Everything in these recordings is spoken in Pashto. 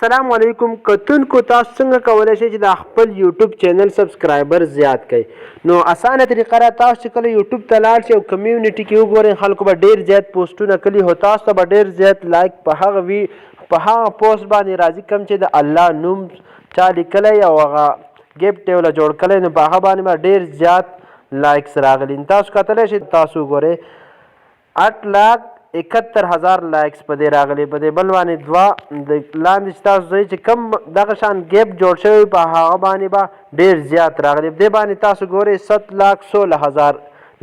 السلام علیکم کتونکو، تاسو څنګه کولای شئ چې د خپل یوټیوب چینل سبسکرایبر زیات کړئ؟ نو اسانه طریقه را، تاسو چې کله یوټیوب ته لاړ شئ او کمیونټي کې وګورئ، خلکو به ډیر زیات پوسټونه کړي، هو تاسو ته به ډیر زیات لایک په هغه وی په هغه پوسټ باندې راځي کوم چې د الله نوم چا لیکلی او هغه ګیفټ یې وله جوړ کړی، نو په هغه باندې به ډیر زیات لایکس راغلي. تاسو کتلی شئ، تاسو وګورئ، 8,71,000 لایکس په دې راغلي. په دې بل باندې دوه د لاندې چې تاسو ځئ چې کم دغه شان ګیپ جوړ شوی، په هغه باندې به ډیر زیات راغلي. په دې باندې تاسو ګورئ، 7,16,000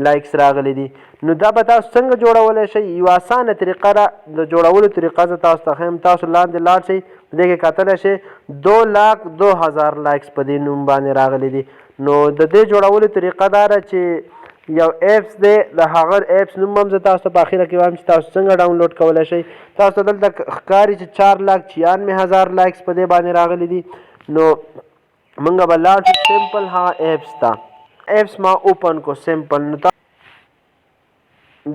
لایکس راغلي دي. نو دا به تاسو څنګه جوړولی شئ؟ یو اسانه طریقه ده. د جوړولو طریقه زه تاسو ته ښیم. تاسو لاندې لاړ شئ، په دې کې کتلی شئ، 2,02,000 لایکس په دې نوم باندې راغلي دي. نو د دې جوړولو طریقه دا ده چې یو اپس دی، د هغه اپس نوم هم زه تاسو ته په اخیره کې وایم چې تاسو څنګه ډاونلوډ کولی شئ. تاسو ته دلته ښکاري چې 4,96,000 لایکس په دې باندې راغلي دي. نو موږ به لاړ شو سمپل هغه اپس ته. اپس ما اوپن کو سمپل. نو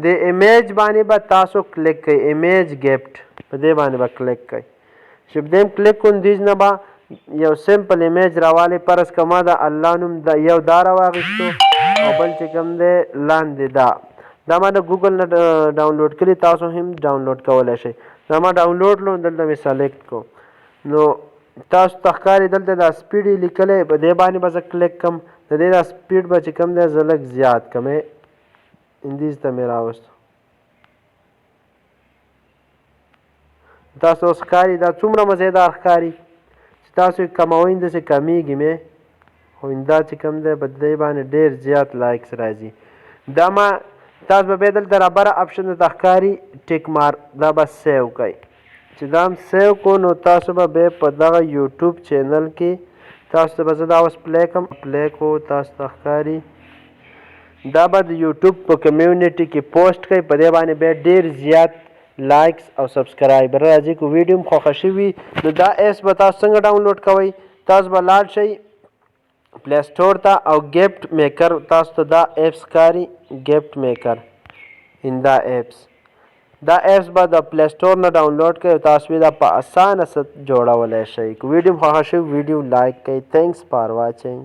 د ایمیج باندې به تاسو کلیک کړئ، ایمیج ګیفټ په دې باندې به کلیک کړئ. چې په دې کلیک کوم، دیز نه به یو سمپل ایمیج راوالی. فرض کما د الله نوم د یو دا راواغیستو او بل چې کوم دی لاندې دا، دا ما د ګوګل نه ډاونلوډ کړي، تاسو هم ډاونلوډ کولی شئ. دا ما ډاونلوډ لو، دلته مې سلیکټ کو. نو تاسو ته ښکاري دلته دا سپیډ یې لیکلی، په دې باندې به زه کلیک کم. د دې دا سپیډ به چې کوم دی زه لږ زیات کم، اندیز ته مې راوستو. تاسو اوس ښکاري دا څومره مزیدار ښکاري. چې تاسو یې کموئ، داسې کمیږي مې، خو دا چې کوم دی په دې باندې ډېر زیات لایکس راځي. دا ما تاسو به بیا دلته رابره اپشن درته ښکاري، ټیک مار، دا به سیو کړئ. چې دا هم سیو کو، نو تاسو به بیا په دغه یوټیوب چینل کې تاسو ته به زه دا اوس پلی کړم. پلی کو، تاسو ته ښکاري، دا به د یوټیوب په کمیونټي کې پوسټ کړئ. په دې باندې بیا ډېر زیات لایکس او سبسکرایبر راځي. که ویډیو هم خوښه شوي، نو دا اپس به تاسو څنګه ډاونلوډ کوئ؟ تاسو به لاړ شئ پلی سټور ته او ګیفټ میکر، تاسو ته دا اپس ښکاري، ګیفټ میکر، ان دا اپس، دا اپس به د پلی سټور نه ډاونلوډ کړئ او تاسو دا په اسانه څه جوړولی شئ. که ویډیو خوښه شوي، ویډیو لایک کړئ. Thanks for watching.